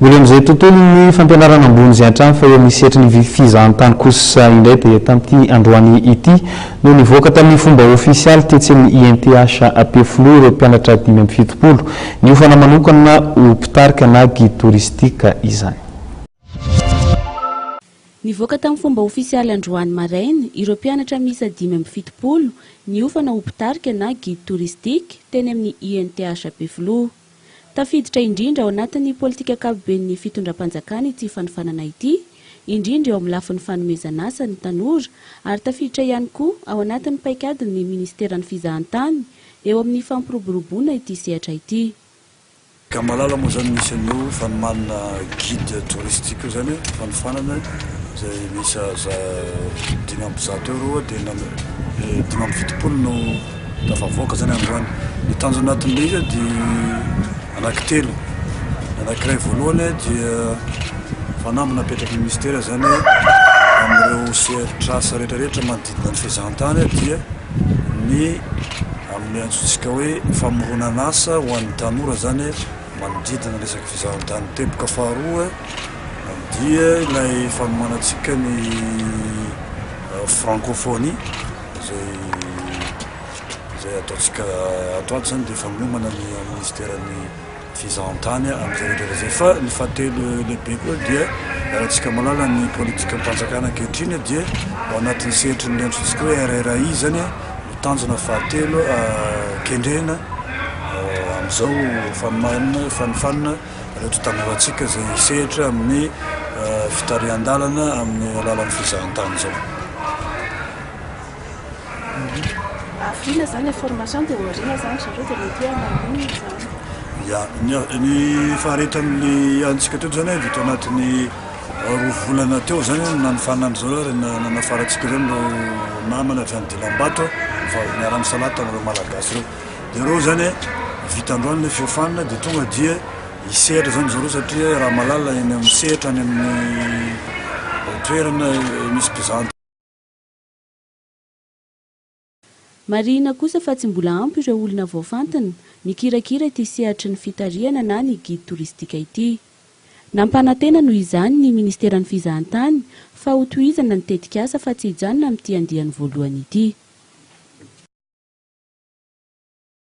Mbola eo amin'izay tontolon'ny fampianarana ambony izay hatrany fa eo amin'ny sehatry ny fizahantany kosa indray dia tamin'ity androany ity no nivoaka tamin'ny fomba ofisialy tetsy amin'ny INTH Ampefiloha ireo mpianatra 75 niofana manokana ho mpitarika na guide touristique izany. Nivoaka tamin'ny fomba ofisialy androany maraina ireo mpianatra miisa 75 niofana ho mpitarika na guide touristique teny amin'ny INTH Ampefiloha. Tafiditra indrindra ao anatin'ny politika ankapoben'ny fitondram-panjakana ity fanofanana ity, indrindra eo amin'ny lafiny fanomezana asa ny tanora ary tafiditra ihany koa ao anatin'ny paikadin'ny minisiteran'ny fizahantany eo amin'ny fampiroboroboana ity sehatra ity. Ka malala moa zany misy an'io fanomanana guide touristique io zany, fanofanana izay miisa 105 eo ireo dia 75 no tafavoaka zany androany. Ny tanjona anatin'ilay izy dia anankitelo. Ny anankiray voalohany dia fanamby napetraky ny ministera zany amin'ireo sehatr'asa rehetrarehetra manodidina ny fizahantany dia ny amin'ny antsointsika hoe famoronan'asa ho an'ny tanora zany manodidina ny resaka fizahantany. Teboka faharoa dia ilay fanomanantsika ny francophonie izay izay ataontsika ato ato zany dia efa miomana ny ministeran'ny fizahantany amin'izay rehetra izay. Fa ny fahatelo lehibe koa dia iarahantsika mahalala ny politikam-panjakana ankehitriny dia ao anatin'ny sehatry ny antsointsika hoe RRI zany no tanjona fahatelo kendrena amin'izao fanomanana fanofanana ireto tanorantsika izay hisehatra amin'ny fitarihan-dalana amin'ny alalan'ny fizahantany izao. Hafiriana izany ilay formation dia aoriana izany zareo dia mety hoe hanao inona izany? Ya, ny ny faharetan'ny antsika teto izany dia tao anatin'ny 2 volana teo izany no nanofanana an-dry zareo ary nanafarantsika izany ireo namana avy any Dilambato fa niara-nisalahy tamin'ireo Malagasy ireo. Dia ireo izany vita androany ilay fiofanana dia tonga dia hisehatra izany zareo satria raha malala eny amin'ny sehatra any amin'ny toerana misy mpizaha. Marihina kosa fa tsy mbola ampy ireo olona voafantina mikirakira ity sehatry ny fitarihana na ny guide touristique ity. Nampanantena noho izany ny ministeran'ny fizahantany fa hotohizana ny tetikasa fa tsy hijanona amin'ity andiany voalohany ity.